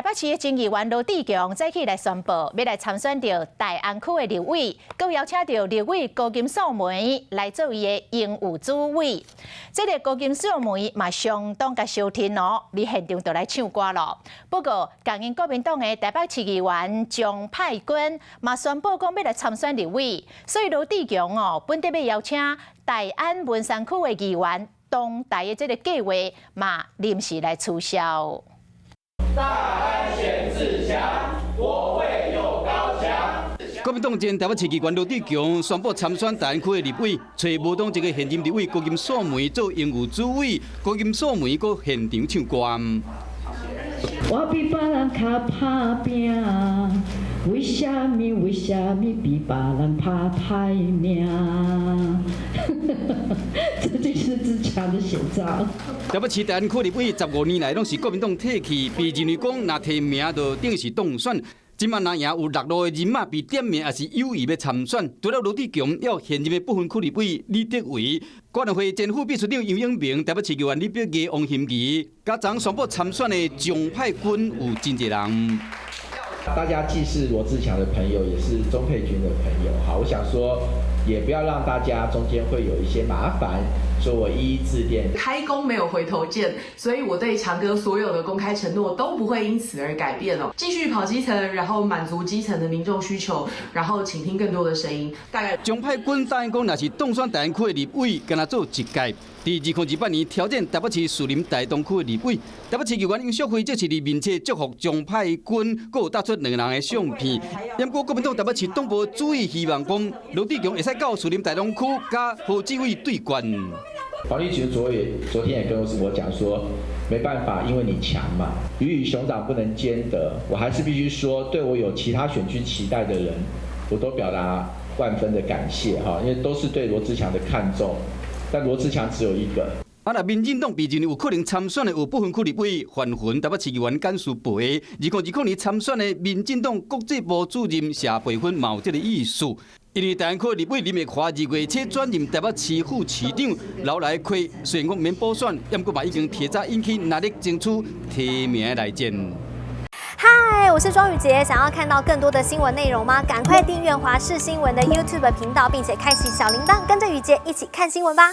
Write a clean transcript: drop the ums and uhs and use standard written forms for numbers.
北市的前議員羅智強早起來宣布，欲來參選著大安區的立委，閣邀請著立委高金素梅來做伊的榮譽主委。這个高金素梅嘛相當共相挺哦，佇現場就來唱歌囉。不過，仝𪜶國民黨的台北市議員鍾沛君嘛宣布講欲來參選立委，所以羅智強哦，本得欲邀請大安文山區的議員東台的這个計劃嘛臨時來取消。大安選自強，國會有高牆。國民黨前台北市議員羅智強宣布參選大安區的立委，揣無黨籍的現任立委高金素梅做榮譽主委，高金素梅閣現場唱歌。我比別人較拍拚，為啥物？為啥物比別人拍歹命？這就是自強的寫照。台北市大安區立委15年來攏是國民黨提去，被認為講若提名就等於是當選。這擺若贏有六路的人馬被點名，也是有意欲參選。除了羅智強，猶有現任的不分區立委李德維、國聯會前副秘書長楊永明、台北市議員李碧儀、王欣怡，佮昨宣布參選的鍾沛君有真濟人。大家既是羅智強的朋友，也是鍾沛君的朋友。好，我想說，也不要讓大家中間會有一些麻煩，所以我一一致電。開弓沒有回頭箭，所以我對強哥所有的公開承諾都不會因此而改變哦。繼續跑基層，然後滿足基層的民眾需求，然後傾聽更多的聲音。大概鍾沛君答應講，若是當選大安區的立委，敢若做一屆。佇2028年挑戰台北市士林大同區的立委，台北市議員楊淑慧這是佇面冊祝福鍾沛君，閣有貼出兩人的相片。毋過國民黨台北市黨部主委希望講，羅智強會使到士林大同區佮侯志偉對決。黃立群昨天也跟我講說，沒辦法，因為你強嘛，魚與熊掌不能兼得。我還是必須說，對我有其他選區期待的人，我都表達萬分的感謝哈，因為都是對羅智強的看重。但羅智強只有一個。啊，若民進黨被認為有可能參選的有不分區立委范雲、台北市議員簡舒培，2020年參選的民進黨國際部主任謝培芬嘛有這个意思。因為大安區立委林奕華2月初轉任台北市副市長，劉來虧雖然講免補選，毋過嘛已經提早引起藍綠爭取提名來戰。嗨，我是莊宇傑，想要看到更多的新聞內容嗎？趕快訂閱華視新聞的 YouTube 頻道，並且開啟小鈴鐺，跟着宇傑一起看新聞吧。